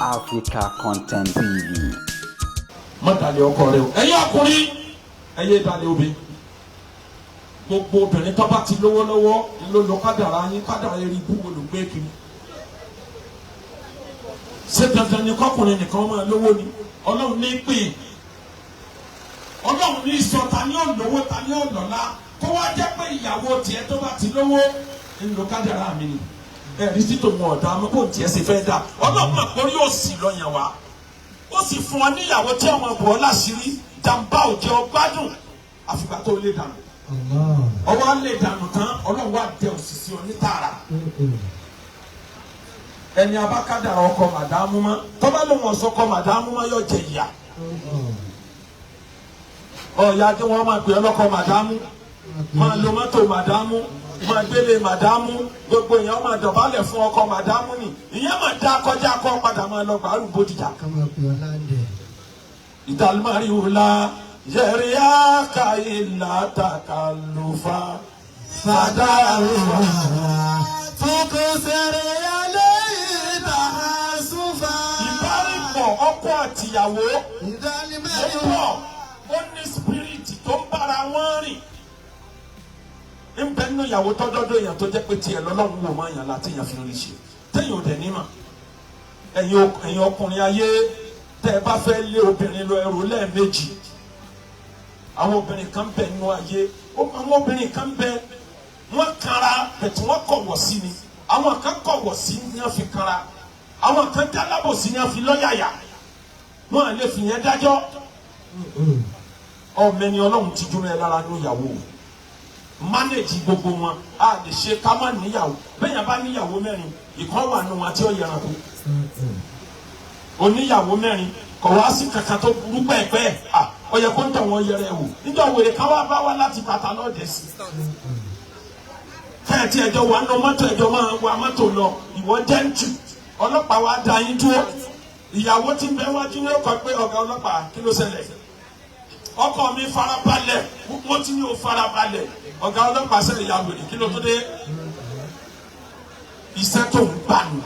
Africa Content TV. Má dalẹ̀ ọkọ rẹ o. Ẹ̀yin ọkùnrin, ẹ yé dalẹ̀ obìnrin. Gbogbo obìnrin tó bá ti lówó lọ́wọ́ ló lọ kádàrá yín, kádàrá eré ibú olùgbé kiri. Ṣé dandan ni kọkùnrin nìkan máa lówó ni? Ọlọ́run ní pè é, Ọlọ́run ní sọ ta ni ó lówó, ta ni ó lọ́lá. Kó wá jẹ́ pé ìyàwó tiẹ̀ tó bá ti lówó ńlò kádàrá mi ni ẹ̀rí tí tòun ọ̀dà mọ́ kó tiẹ̀ sì fẹ́ dà. Ọlọ́run mọ̀ pé yóò sì lọ́yàn wá, ó sì fún ọ níyàwó tí ọmọ bọ̀ ọ́ láṣìírí. Jàǹbá ò jẹ́ ọ gbádùn àfìgbà tó lè dànù. Ọwọ́ á lè dànù tán, Ọlọ́run wá dẹ òṣìṣẹ́ ọ ní tààrà. Ẹni abákádàrà ọkọ màdámú mọ́, tọ́ba ló wọ̀n sọkọ màdámú mọ́, yóò jẹ ìyà. Ọ̀ya tí wọ́n máa pè é lọ́kọ màdámú, máa lo mọ́tò màdámú, máa gbélé màdámú, gbogbo èèyàn máa dọ̀bálẹ̀ fún ọkọ màdámú ni. Ìyẹn máa dá kọjá kọ́ padà máa lọ gbàrú bódìjà. Ìdálmárìwòlá yẹrí àkà ìlà tàkàlùfà fàdáwà. Ìbárìpọ̀ ọkọ àtìyàwó ó pọ̀, ó ní spiriti tó ń bára wọn rìn. Ń bẹ nínú ìyàwó tọ́jọ́dọ́ èèyàn tó jẹ́ pé tiẹ̀ lọ́lọ́run wò máa yàn láti èèyàn fi rí ṣe téèyàn ò dẹ̀ ní mà. Ẹ̀yin ọkùnrin ayé, tẹ́ ẹ bá fẹ́ lé obìnrin lọ, ẹrù lẹ́ẹ̀mejì. Àwọn obìnrin kan bẹ nínú ayé, àwọn obìnrin kan bẹ, wọ́n kanra bẹ̀tí wọ́n kọ̀wọ̀ sí ni. Àwọn kan kọ̀wọ̀ sí ni wọ́n fi kanra, àwọn kan jálábò sí ni wọ́n fi lọ́yàyà. Wọ́n à lè fi yẹn dájọ́. Ọmọ ẹni Ọlọ́run ti dúró ẹ lára ní ìyàwó manage gbogbo wọn. A lè ṣe ká má níyàwó. Bẹ́ẹ̀ yẹn bá níyàwó mẹ́rin, ìkan wà nù wọn àti ọ̀yẹ̀rànkú. Oníyàwó mẹ́rin kọ̀ wá sí kankan tó burú pẹ́ẹ́pẹ́ à, ó yẹ kó ń tẹ̀ wọ́n yẹrẹ wò. Níjọ́ wèrè ká wá bá wá láti bàtà lọ́ọ̀dẹ̀ sí. Kẹ́ẹ̀tì ẹ̀jọ̀ wà nù mọ́tò, ẹ̀jọ̀ máa wa mọ́tò lọ, ìwọ jẹ́ǹtù, ọlọ́pàá wa da yín dúró. Ìyàwó tí ń bẹ wájú ní ọkọ̀ pé, "Ọ̀gá ọlọ́pàá, kí ló ṣẹlẹ̀?" "Ọkọ mi farabalẹ̀." "Mo ti ní o farabalẹ̀." "Ọ̀gá ọlọ́pàá sẹ́yìn ìyá wèrè, kí ló tó dé?" Iṣẹ́ tó ń gbà nù.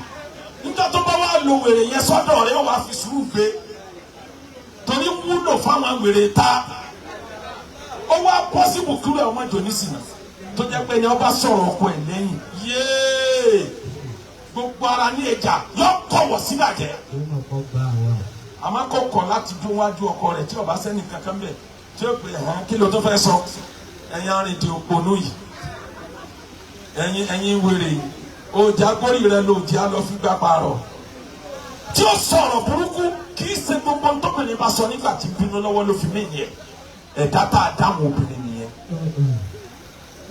Níjọ́ tó bá wà lo wèrè yẹn sọ́dọ̀ rẹ̀, ó wàá fi sùúrù gbé torí wúlò fáwọn wèrè ta. Ó wá possible kúrò ẹ̀ ọmọ ìjọ nísìnyí tó jẹ́ pé ní ọba sọ̀rọ̀ ọkọ ẹ̀ lẹ́yìn yéé, gbogbo ara ní ẹja yọ kọ̀wọ̀ síbàjẹ́. Àmọ́ kò kọ̀ láti dún wájú ọkọ rẹ̀ tí ọba sẹ́ni kankan bẹ̀ tí ó pè hàn, "Kí ló tó fẹ́ sọ? Ẹ̀yin arìndìn òpònú yìí, ẹ̀yin wèrè yìí, ọjà gbórí rẹ ló jẹ́ àlọ́ fi gbà pààrọ̀." Tí ó sọ̀rọ̀ burúkú, kì í ṣe gbogbo ntọ́kùnrin bá sọ nígbà tí bínú lọ́wọ́ ló fi mí yẹ. Ẹ̀dá tá a dáhùn obìnrin nìyẹn.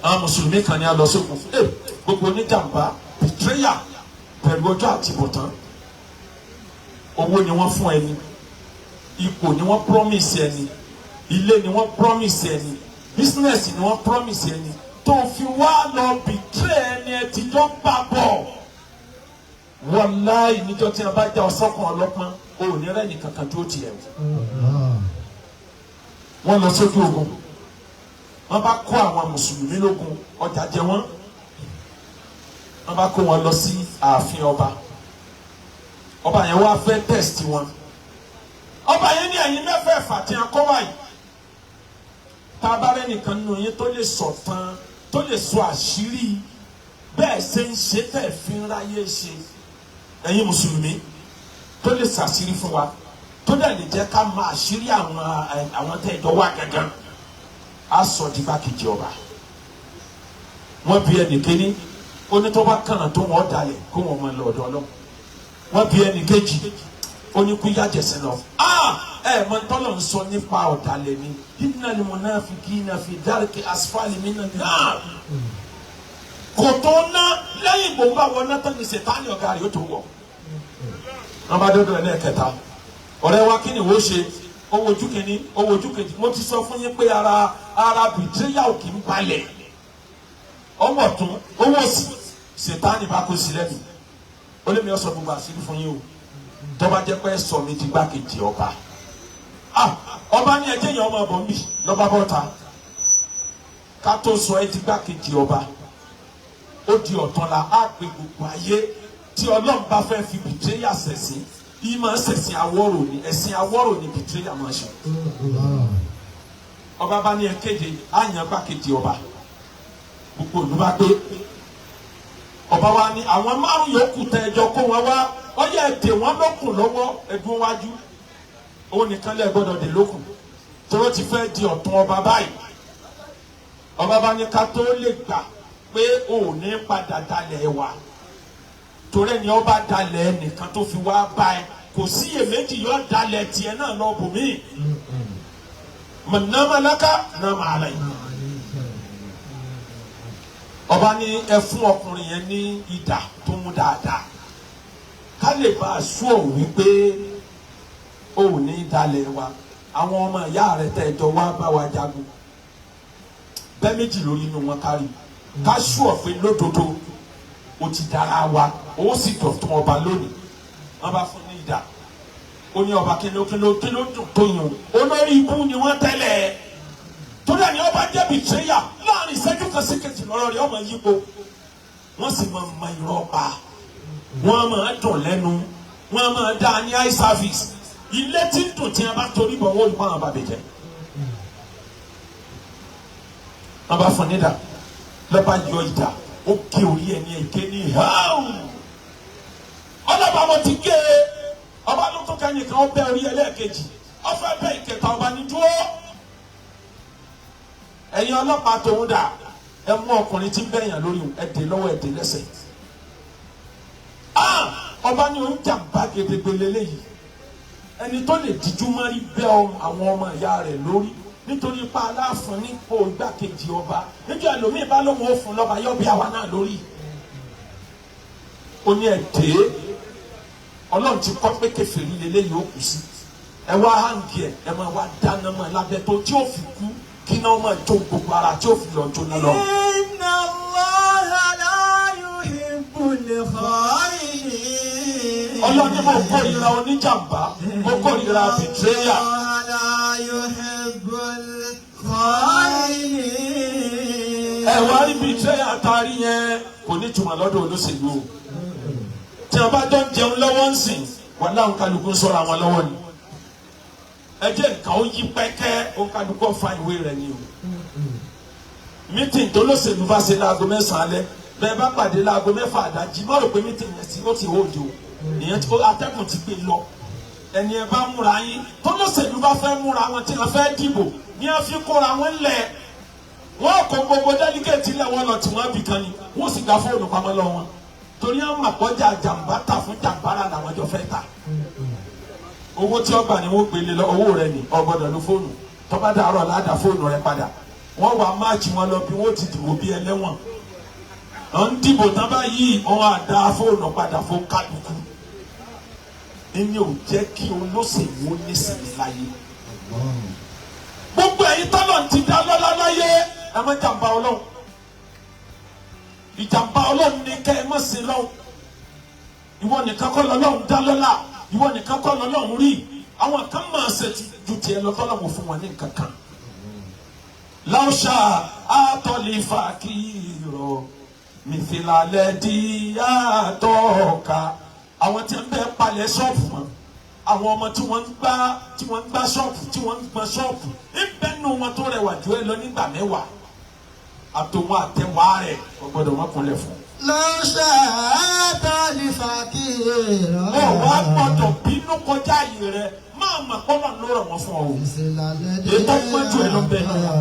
Àwọn mùsùlùmí kan ní a lọ sókun ẹ, gbogbo oníjàmbá, betrayal pẹ̀lú ọjọ́ àtibọ̀tán. Owó ni wọ́n fún ẹni, ipò ni wọ́n promise ẹni, ilé ni wọ́n promise ẹni, business ni wọ́n promise ẹni, tó fi wá lọ betray ẹni ẹ ti jọ ń bá bọ̀. Wàláì, níjọ́ tí a bá já ọsọ́kàn ọlọ́pọ́n, o ò ní rẹ́ni kankan tó tiẹ̀. Wọ́n lọ sójú ogun, wọ́n bá kó àwọn mùsùlùmí lógun, ọjà jẹ wọ́n. Wọ́n bá kó wọn lọ sí ààfin ọba. Ọba yẹn wá fẹ́ test wọn. Ọba yẹn ní, "Ẹ̀yin mẹ́fẹ̀ẹ̀fà tí a kọ́ wáyìí, tá a bá rẹ́ nìkan nínú yín tó lè sọ tán, tó lè sọ àṣírí bẹ́ẹ̀ ṣe ń ṣe tẹ̀ fi ń ráyè ṣe, ẹ̀yin mùsùlùmí, tó lè ṣàṣírí fún wa, tó dẹ̀ lè jẹ́ ká máa àṣírí àwọn tẹ́ ẹ̀jọ́ wà gángan, á sọ di gbákejì ọba." Wọ́n bí ẹnì kéní, ó ní tó bá kànáà tó wọ́n dalẹ̀ kó wọ́n máa lọ ọ̀dọ̀ Ọlọ́run. Wọ́n bí ẹnì kejì, ó ní kú yájẹsẹ̀ lọ. Ẹ mọ ntọ́lọ̀ ń sọ nípa ọ̀dàlẹ̀ ni, innal munafiqina fi darki asfali minan nar. Kò tó ná lẹ́yìn gbòǹbà wọn náà tán ní sètáni ọ̀gá rẹ̀ yóò tó wọ̀. Wọ́n bá dọ́dọ̀ ẹ̀ lẹ́ẹ̀kẹta, "Ọ̀rẹ́ wa, kí ni wọ́n ṣe?" Owó ojú kìíní, owó ojú kejì. Mo ti sọ fún yín pé ara betrayal kì í balẹ̀. Ọwọ́ tún owó sí, sètáni bá kó sí lẹ́nu, ó lé mi ọ̀sọ̀ gbogbo àṣírí fún yín o, tó bá jẹ́ pé sọ mi di gbákejì ọba. Ah, ọba ní ẹjẹ́ yẹn ọmọ ọbọ̀ ń bì lọ́ba bọ́ta. "Ká tó sọ ẹ́ di gbákejì ọba, ó di ọ̀tán la á pe gbogbo ayé." Tí Ọlọ́run bá fẹ́ fi betrayal ṣẹ̀sín. Yìí máa ń ṣẹ̀sìn awọ́rò ni, ẹ̀sìn awọ́rò ni betrayal máa ṣe. Ọba bá ní ẹ kéde, àyàn bá kéde ọba. Gbogbo ìlú bá pé. Ọba wa ní àwọn márùn yòókù tẹ ẹjọ́ kó wọn wá, ọyẹ ẹdè wọn lókun lọ́wọ́ ẹdún wájú. Òun nìkan lẹ gbọ́dọ̀ dè lókun. Tóró ti fẹ́ di ọ̀tún ọba báyìí. Ọba bá ní ká tó lè gbà pé òun ní padà dalẹ̀ wa. Torí ẹni ọba dalẹ̀ ẹnìkan tó fi wá bá ẹ, kò sí iyèméjì yọ dalẹ̀ tiẹ̀ náà lọ bòmíì. Mọ̀nàmọ́láká náà máa rẹ̀. Ọba ní ẹ fún ọkùnrin yẹn ní idà tó mú dáadáa. Ká lè bá a sú ò wípé ò ní dalẹ̀ wa. Àwọn ọmọ ìyá rẹ̀ tẹ̀ jọ wá bá wa jagun. Bẹ́ẹ̀ méjì lórí inú wọn kárí. Ká sú ọ̀ pé lódodo o ti dára wa, o sì dọ̀tún ọba lónìí. Wọ́n bá fún ní idà. Ó ní ọba kí ló dùn tó yàn. Olórí ibú ni wọ́n tẹ́lẹ̀. Torí ẹni ọba jẹ́ betrayer láàrin ìṣẹ́jú kan sí kejì lọ́rọ̀ rẹ̀ ọmọ yípo. Wọ́n sì máa ma irọ́ pa. Wọ́n máa dùn lẹ́nu. Wọ́n máa dá ní eye service. Ilé tí ń dùn tí wọ́n bá torí bọ̀ wọ́n olùkọ́ àwọn bàbá jẹ́. Wọ́n bá fún nídà. Lọ́ba yọ ìdà. Ó gé orí ẹni èké ní hàn. Ọlọ́ba mo ti gé e. Ọba ló tó kẹ́yìn kan ó bẹ́ orí ẹlẹ́ẹ̀kejì. Ó fẹ́ bẹ́ ìkẹta ọba ní dúró. Ẹ̀yin ọlọ́pàá tòun dà, ẹ mú ọkùnrin tí ń bẹ̀yàn lórí ẹ dè lọ́wọ́ ẹ dè lẹ́sẹ̀. Ọba ní oúnjàmbá gedegbe lélẹ́yìí. Ẹni tó lè díjú mọ́rí bẹ́ àwọn ọmọ ìyá rẹ̀ lórí nítorí ipa aláàfin nípò igbákejì ọba. Níjọ́ ẹlòmíì bá lóun ó fún lọ́ba yọ bí àwa náà lórí. Ó ní ẹ dè é. Ọlọ́run ti kọ́ pé kèfèrí lélẹ́yìí ó kù sí. Ẹ wá hàǹgì ẹ̀, ẹ máa wá dáná mọ́ lábẹ́ tó tí ó fi kú. Kí náà máa jó gbogbo ara tí ó fi lọ jóná lọ. Inna Allaha la yuhibbul kha'inin. Ọlọ́run ní mo kórìíra oníjàmbá, mo kórìíra betrayer. Allaha la yuhibbul kha'inin. Ẹ wá rí betrayer tarí yẹn kò ní ìtumọ̀ lọ́dọ̀ olóṣèlú o. Tí a bá jọ ń jẹun lọ́wọ́ ń sìn, wà láwọn kálukú ń sọ̀rọ̀ àwọn lọ́wọ́ ni. Ẹ jẹ́ nǹkan ó yí pẹ́kẹ́, ó kálukú fa ìwé rẹ̀ ni o. Mítìn tó lóṣèlú bá ṣe láago 9 alẹ́, bẹ́ẹ̀ bá pàdé láago 6 àdájí, má rò pé mítìn yẹn sí ó ti hóde o. Ìyẹn tí atẹ́kùn ti gbé lọ. Ẹni ẹ bá múra yín, tó lóṣèlú bá fẹ́ múra wọn tí wọ́n fẹ́ dìbò, ní wọ́n fi kóra wọn lẹ̀. Wọ́n kó gbogbo délígéètì lẹ̀ wọ́n lọ tí wọ́n bì kan ni, wọ́n sì gba fóònù pamọ́ lọ wọn. Torí àwọn àpọ̀jà jàǹbá tà fún jàǹbára làwọn jọ fẹ́ tà. Owó tí ọgbà ni wọ́n gbélé lọ, owó rẹ ni ọgbọ́dọ̀ ló fóònù. Tó bá dàárọ̀ ládàá fóònù rẹ padà. Wọ́n wá máàcì wọn lọ bí wọ́n ti dìbò bí ẹlẹ́wọ̀n. Wọ́n ń dìbò tán báyìí, wọ́n á dá fóònù padà fún kálukú. Ìní ò jẹ́ kí olóṣèlú ó nísìnyí láyé. Gbogbo ẹ̀yin tọ́lọ̀ ti dá lọ́lá láyé, ẹ má jàǹbá Ọlọ́run. Ìjàmbá Ọlọ́run ní kẹ́ ẹ má ṣe lọ́hùn. Ìwọ nìkan kọ́ lọ́lọ́run dá lọ́lá. Ìwọ nìkan kọ́ lọ́lọ́run rí. Àwọn kan máa ṣe ju tiẹ̀ lọ tọ́lọ́run fún wọn ní nǹkan kan. Láwùṣà àtọ̀lífà kìrọ̀ mìfìlàlẹ̀ di àtọ̀ka. Àwọn tí ń bẹ palẹ̀ ṣọ́ọ̀bù mọ́. Àwọn ọmọ tí wọ́n ń gbá ṣọ́ọ̀bù tí wọ́n ń gbọ́n ṣọ́ọ̀bù. Ń bẹ́ẹ̀ nù wọn tó rẹwà jù ẹ lọ nígbà mẹ́wàá. Àtòwọn àtẹwà rẹ̀ kò gbọ́dọ̀ wọn kúnlẹ̀ fún. Lọ́sà àtàlífàkìrọ̀. Ó wá gbọ́dọ̀ bínú kọjá yìí rẹ̀ máa mà kọ́nà ló rọ̀ wọ́n fún ọ. Ètò pọ́njú ẹ̀ ló ń bẹ náà.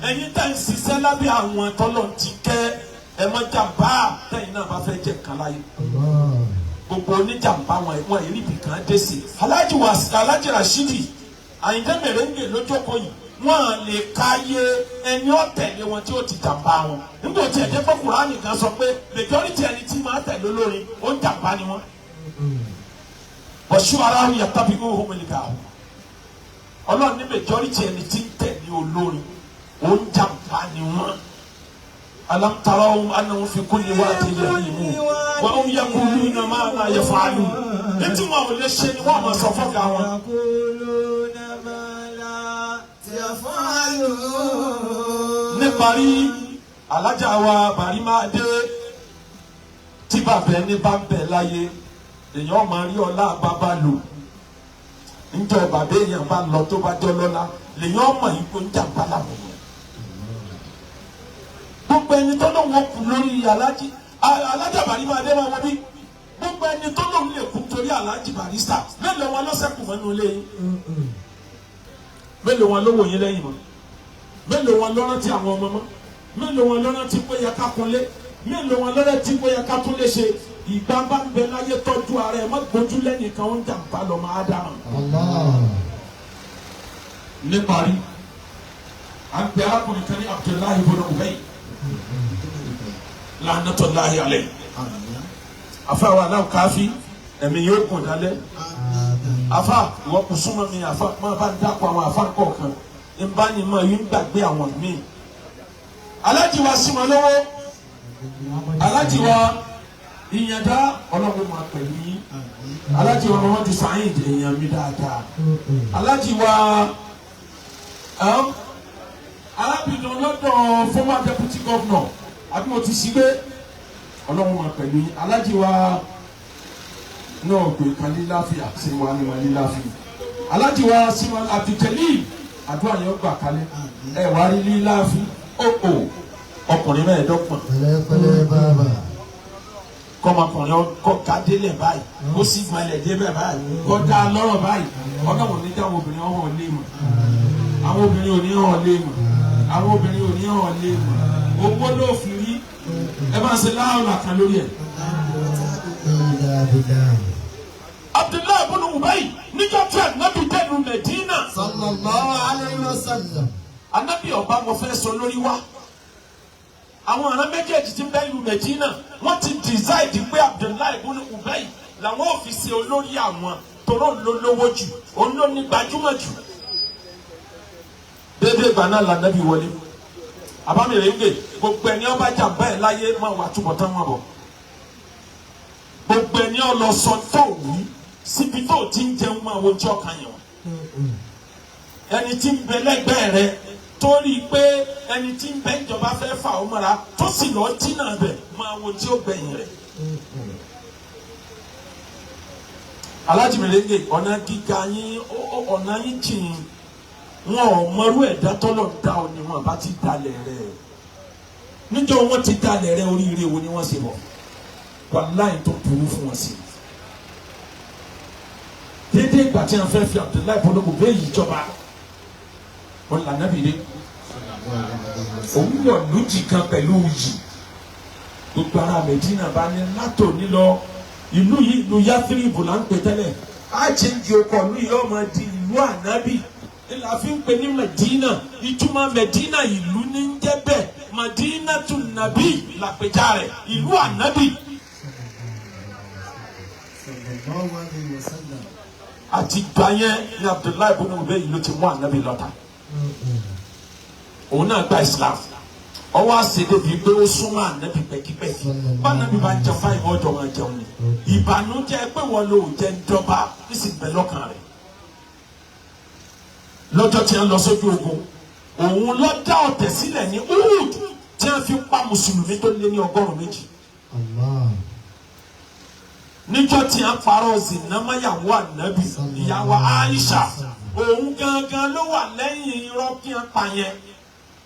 Ẹ̀yin tá ń ṣiṣẹ́ lábẹ́ àwọn tọ́lọ̀ ti kẹ́ ẹ mọ́ jàmbá tẹ̀yin náà bá fẹ́ jẹ́ kan láyé. Gbogbo oníjàmbá wọn ìrìbì kan dé sí. Alhaji Rashidi Àyìndé Mèrèǹgè lójókòó yìí. Wọ́n lè káyé ẹni ọ̀tẹ̀lé wọn tí ó ti jàmbá wọn. Nígbà tí ẹ̀jẹ̀ pé Kùránì kan sọ pé majority ẹni tí máa tẹ̀lé olórin ó ń jàmbá ni wọ́n. Bọ̀ṣú ara ń yàtọ̀ bí ó hùwé ká o. Ọlọ́run ní majority ẹni tí ń tẹ̀lé olórin ó ń jàmbá ni wọ́n. Alam tarawhum annahum fi kulli wadin yahimun wa hum yaquluna ma la yaf'alun. Létí wọn ò lè ṣe ni wọ́n máa sọ fọ́gà wọn. Níparí alájà wa Bàrímádé tí bàbá ẹni bá ń bẹ láyé Èèyàn máa rí ọlá bàbá lò. Níjọ́ bàbá èèyàn bá lọ tó bá jọ lọ́lá lèèyàn mọ̀ yìí kó ń jàǹbá làwọn èèyàn. Gbogbo ẹni tó lóun ó kú lórí Alhaji Alhaji Bari máa dé máa wọ bí. Gbogbo ẹni tó lóun lè kú torí Alhaji Barrister mélòó wọn lọ́sẹ̀kù mọ́nú ilé yín? Mélòó wọn ló wò yín lẹ́yìn mọ́? Mélòó wọn ló rántí àwọn ọmọ mọ́? Mélòó wọn ló rántí pé yẹ ká kunlé? Mélòó wọn ló rántí pé yẹ ká tún lè ṣe? Ìgbà bá ń bẹ láyé tọ́jú ara ẹ̀ má gbójú lẹ́nìkan ń jàǹbá lọ máa dáhùn. Níparí, à ń pe arákùnrin kan ní Abdullahi ibn Ubay la'natullahi alayhi. Afa wa aláwọ̀ káfí ẹ̀mí yóò gùn dálẹ́. Afa ìwọ kò súnmọ́ mi, afa máa bá ń dákọ̀ àwọn afa kọ̀ọ̀kan ń bá ní mọ̀ yín gbàgbé àwọn míì. Alájí wa sí wọn lọ́wọ́, alájí wa ìyàndá ọlọ́run máa pẹ̀lú yín. Alájí wa Muhammadu Saheed èèyàn mi dáadáa. Alájí wa arábìnrin lọ́dọ̀ former deputy governor àbí mo ti sí gbé, ọlọ́run máa pẹ̀lú yín. Alájí wa náà gbé kan líláfíà sí wa ní wọn líláfíà. Alájí wa sí wọn Abdul-Jalil àdúrà yẹn gbà kalẹ̀ ẹ wá rí líláfíà ó ọkùnrin mẹ́ẹ̀ẹ́dọ́gbọ̀n. Pẹ̀lẹ́pẹ̀lẹ́ bàbá. Kọ́mọkùnrin kọ́ kadélẹ̀ báyìí kó sì gbalẹ̀ débẹ̀ báyìí kọ́ da lọ́rọ̀ báyìí. Ọlọ́run ní dáwọn obìnrin ọ̀hún lé mọ̀, àwọn obìnrin ò ní hàn lé mọ̀, àwọn obìnrin ò ní hàn lé mọ̀. Owó ló fi rí ẹ máa ṣe láàrún àkàn lórí ẹ̀. Abdullahi ibn Ubay níjọ́ tí Ànábì dẹnu Mẹdínà. Sallallahu alayhi wa sallam. Ànábì ọba mo fẹ́ sọ lórí wa. Àwọn ọ̀ràn méjèèjì tí ń bẹ ìlú Mẹdínà wọ́n ti decide pé Abdullahi ibn Ubay làwọn ò fi ṣe olórí àwọn tòró ló lówó jù, òun ló ní gbajúmọ̀ jù. Dédé ìgbà náà lànàbí wọlé. Àbámi rẹ̀ ń gbè gbogbo ẹni ọba jàmbá ẹ̀ láyé máa wà túbọ̀ tán wọn bọ̀. Gbogbo ẹni ọlọ sọ tó wí síbi tó ti ń jẹun máa wo tí ọkàn yẹn wọ̀. Ẹni tí ń bẹ lẹ́gbẹ̀ẹ́ rẹ̀ torí pé ẹni tí ń bẹ ìjọba fẹ́ fà ó mọ́ra tó sì lọ́ọ́ dínà bẹ̀ máa wo tí ó gbẹ̀yìn rẹ̀. Alhaji Merengue ọ̀nà gíga yín ọ̀nà yín jìn wọn ò mọrú ẹ̀dá tọ́lọ̀ dá ọ ni wọn bá ti dalẹ̀ rẹ̀. Níjọ́ wọn ti dalẹ̀ rẹ̀ oríire wo ni wọ́n ṣe bọ̀ wàláhì tó burú fún wọn sí. Dédé ìgbà tí wọn fẹ́ fi Abdullahi ibn Ubay yìí jọba wọn là nábì dé òun wọ̀ lójì kan pẹ̀lú yìí gbogbo ara Mẹdínà bá ní látòní lọ ìlú yìí ìlú Yathribu là ń pè tẹ́lẹ̀ á ṣe ń di ọkọ̀ ìlú yìí ọmọ di ìlú ànábì ìlà fi ń pè ní Mẹdínà. Ìtumọ̀ Mẹdínà ìlú ní ń jẹ́ bẹ́ẹ̀, Mẹdínà tún nàbí làpèjá rẹ̀ ìlú ànábì. Àti gbà yẹn ní Abdullahi ibn Ubay ló ti mú ànábì lọ́tà. Òun náà gba Islam ọwọ́ àṣẹdé bíi pé ó súnmọ́ ànábì pẹ́kípẹ́kí. Bánábì bá ń jẹun fáyìn ọjọ́ máa jẹun ni. Ìbànújẹ́ pé wọ́n lò jẹ́ ń dọ́ba nísì bẹ́ lọ́kàn rẹ̀. Lọ́jọ́ tí wọ́n lọ sójú ogun òun ló dá ọ̀tẹ̀ sílẹ̀ ní Uhud tí wọ́n fi pa mùsùlùmí tó lé ní 200. Níjọ́ tí wọ́n parọ́ zinamáyàwó ànábì ìyàwó Aisha òun gangan ló wà lẹ́yìn irọ́ kí wọ́n pa yẹn.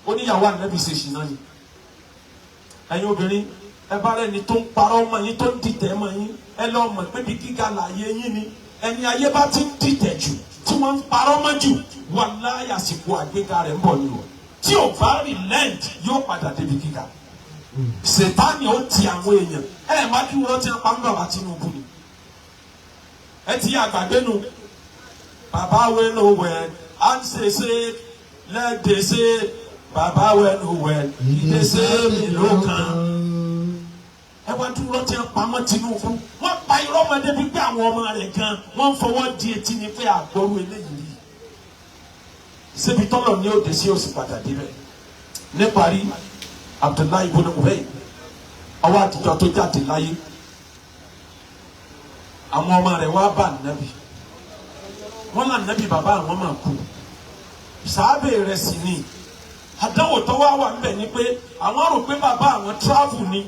Oníyàwó ànábì ṣe ṣìnà ni. Ẹ̀yin obìnrin ẹ bá rẹ́ni tó ń parọ́ mọ́ yín tó ń dìtẹ̀ mọ́ yín ẹ lọ mọ̀ pé bí gíga láàyè yín ni. Ẹni ayé bá ti ń dìtẹ̀ jù tí wọ́n ń parọ́ mọ́ jù wàláhì àsìkò àgbéga rẹ̀ ń bọ̀ ni o. Tí ò bá relent yóò padà débi gíga. Sètáni ó ti àwọn èèyàn ẹ má dúró tí wọ́n pa ń bàbá Tinubu ni. Ẹ ti yá àgbàgbé nu. Bàbá wẹ́n o wẹ́n à ń ṣe ṣe lẹ́ẹ̀dẹ̀ ṣe bàbá wẹ́n o wẹ́n ìdẹ́sẹ̀ mi ló kàn. Ẹ wá dúró tí wọ́n pa mọ́ Tinubu. Wọ́n pa irọ́ ọmọdé bíi pé àwọn ọmọ rẹ̀ gan wọ́n ń fọwọ́ di etí ni pé àgbọ̀rú eléyìí rí. Ṣébi tọ́lọ̀ ní òde sí òsì padà débẹ̀. Níparí Abdullahi ibn Ubay ọwọ́ àtijọ́ tó jáde láyé àwọn ọmọ rẹ̀ wá bá nàbì. Wọ́n là nàbì bàbá àwọn máa kú. Sàábẹ̀ rẹ̀ sì ni àdánwò tó wá wà níbẹ̀ ni pé àwọn rò pé bàbá àwọn travel ni.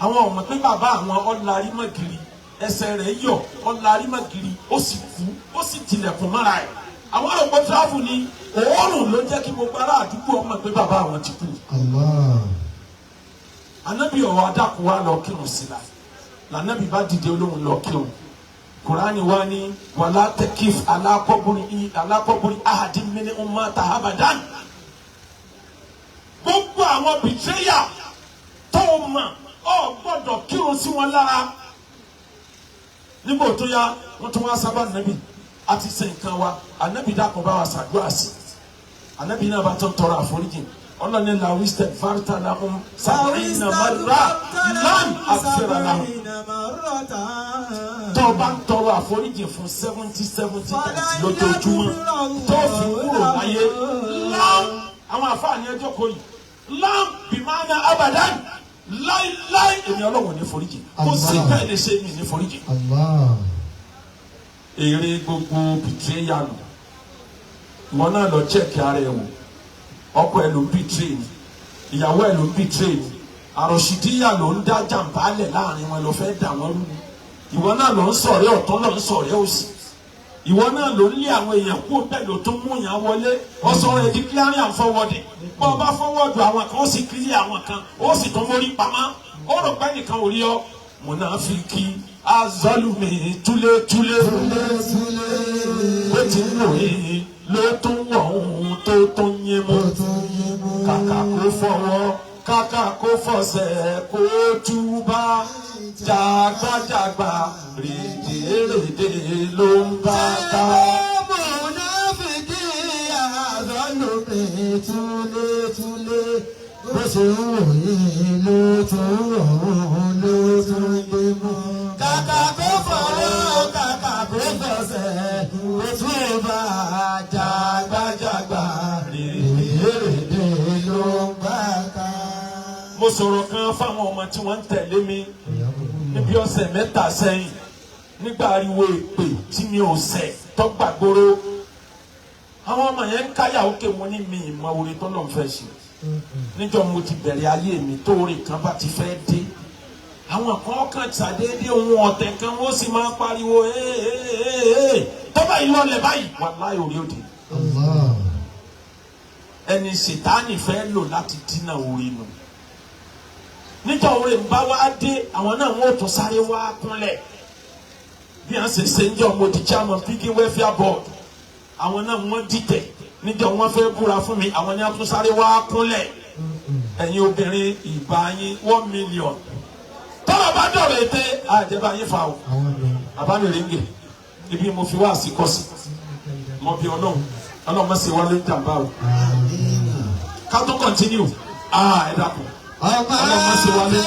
Àwọn ò mọ̀ pé bàbá àwọn ọ̀làrí mọ̀gìrì. Ẹsẹ̀ rẹ̀ yọ̀, ọ̀làrímọ̀gìrì, ó sì kú, ó sì tilẹ̀kùn mọ́ra ẹ̀. Àwọn àròpọ̀ tíráfù ni òórùn ló jẹ́ kí gbogbo ará àdúgbò ọmọ pé bàbá àwọn ti kú. Allah. Anabi ọ̀wọ́ adákun wa lọ kírun sí la. Lànàbí bá dìde olóhùn lọ kírun. Kùránì wa ní wàlá tẹkif alákọ̀bùrì ahadi mini umma tahabadan. Gbogbo àwọn bìtírẹ́yà tó o mọ̀ ọ́ gbọ́dọ̀ kírun sí wọn lára. Nígbà tó yá wọ́n tún wá sábà nàbì àti ṣe nǹkan wa, ànábì dákun bá wa ṣàdúrà sí. Ànábì náà bá tún tọrọ àforíjì. Ọlọ́ni làwísítẹ̀ fárítà làwọn sàbẹ̀yìn mara lan àfẹ́rẹ́ làwọn. Tó o bá ń tọrọ àforíjì fún 70 times lójoojúmọ́ tó o fi kúrò láyé lám àwọn àfáàní ẹjọ́ kò yìí lám bìmánà abadan láíláí èmi ọlọ́wọ̀n ní foríjì kò sí ká ẹ̀ lè ṣe mí ní foríjì. Allah. Èrè gbogbo bìtírẹ́yà nù ìwọ náà lọ chẹ́ẹ̀kì ara ẹ̀ wò. Ọkọ ẹ̀ ló ń bìtírẹ́ ni, ìyàwó ẹ̀ ló ń bìtírẹ́ ni, àròsídíyà ló ń dá jàǹbá lẹ̀ láàrin wọn ló fẹ́ dà wọ́n rú ni. Ìwọ náà ló ń sọ̀rẹ́ ọ̀tún ló ń sọ̀rẹ́ òsì. Ìwọ náà ló ń lé àwọn èèyàn kú bẹ́ẹ̀ ló tún mú yàn wọlé. Ọ̀sọ̀ rẹ̀ di clearing and forwarding. Bọ́ ọ bá forward àwọn kan, ó sì clear àwọn kan, ó sì tún mórí pamọ́. Ó rò pé nìkan ò rí ọ. Mùnàfíkì azọ́lùmí túlétúlé. Bó ti ń wò yìí ló tún wọ̀ ohun tó tún yín mú. Kàkà kó fọwọ́, kàkà kó fọsẹ̀ kó túbá. Jàgbàjàgbà rèdèrèdè ló ń bá ká. Mùnáfíkì àzọ́lùmí túlétúlé. Bó ṣe ń wò yìí ló tún wọ̀ òun ló tún gbé mú. Kàkà kó fọwọ́, kàkà kó fọsẹ̀, kó túbà jàgbàjàgbà rèdèrèdè ló ń bá ká. Mo sọ̀rọ̀ kan fáwọn ọmọ tí wọ́n ń tẹ̀lé mi níbi ọ̀sẹ̀ mẹ́ta sẹ́yìn nígbà ariwo èpè tí mi ò ṣẹ̀ tọ́gbàgbóró. Àwọn ọmọ yẹn ń káyà òkè wọn ní mi ìmọ̀ oore tọ́lọ̀ ń fẹ́ ṣe. Níjọ́ mo ti bẹ̀rẹ̀ ayé mi tó oore kan bá ti fẹ́ dé. Àwọn kan kàn ṣàdédé ohun ọ̀tẹ̀ kan wọ́n sì máa pariwo ee tọ́ba yìí lọlẹ̀ báyìí wàláhì orí òde. Allah. Ẹni ṣètánì fẹ́ lò láti dínà oore nù. Níjọ́ oore ń bá wá dé àwọn náà wọ́n tún sáré wá kúnlẹ̀. Bí wọ́n ṣe ṣe ń jọ mo di chairman Piggy Welfare Board. Àwọn náà wọ́n dìtẹ̀ níjọ́ wọ́n fẹ́ búra fún mi àwọn ni wọ́n tún sáré wá kúnlẹ̀. Ẹ̀yin obìnrin ìbá yín 1 million. Tọ́lọ̀ bá dọ̀rọ̀ ète àjẹbá yín fa o. Bàbá mi rèé ibi mo fi wá àsìkọ́sì. Mo bí Ọlọ́run Ọlọ́run má ṣe wá ló ń jàmbá o. Ká tó continue. Ẹ dákun. Ọlọ́run má ṣe wá ló ń